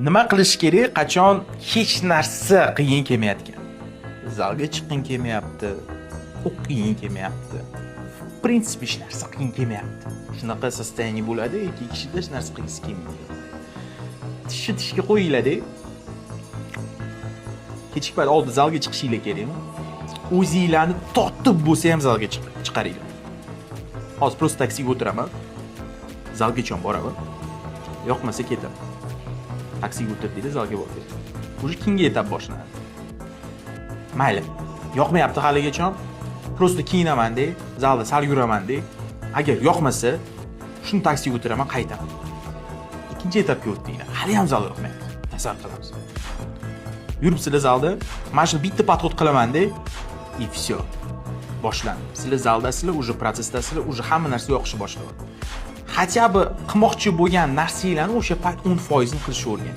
Nima qilish kerak, qachon hech narsa qiyin kelmayotgan? Zalga chiqqing kelmayapti, o'qiging kelmayapti. В принципе, hech narsa qiyin kelmayapti. Shunaqa состояние bo'ladi, ikki kishida hech narsa qilgisi kelmaydi. Tishni tishga qo'yinglar-da. Kechki payt oldin zalga chiqishinglar kerakmi? O'zinglarni tortib bo'lsa ham zalga chiqaringlar. Hozir просто taksiga o'tiraman. Zalgacha boraman. Yoqmasa, ketaman. Taksiga o'tirdinglar, zalga bordik. Уже keyingi etap boshlanadi. Mayli. Yoqmayapti haligacha. Просто kiyinaman-da, zalda sal yuraman-da. Agar yoqmasa, shuni taksiga o'tiraman, qaytaman. Ikkinchi etapga o'tdinglar. Hali ham zal yoqmayapti. Tasavvur qilamiz. Yuribsizlar zalda, mana shu bitta подход qilaman-da, и все. Boshlandi. Sizlar zaldasizlar, уже protsessdasizlar, уже hamma narsa yoqishni boshlayapti. Хотя бы qilmoqchi bo'lgan narsanglarni o'sha payt 10% ni qilishni o'rgan.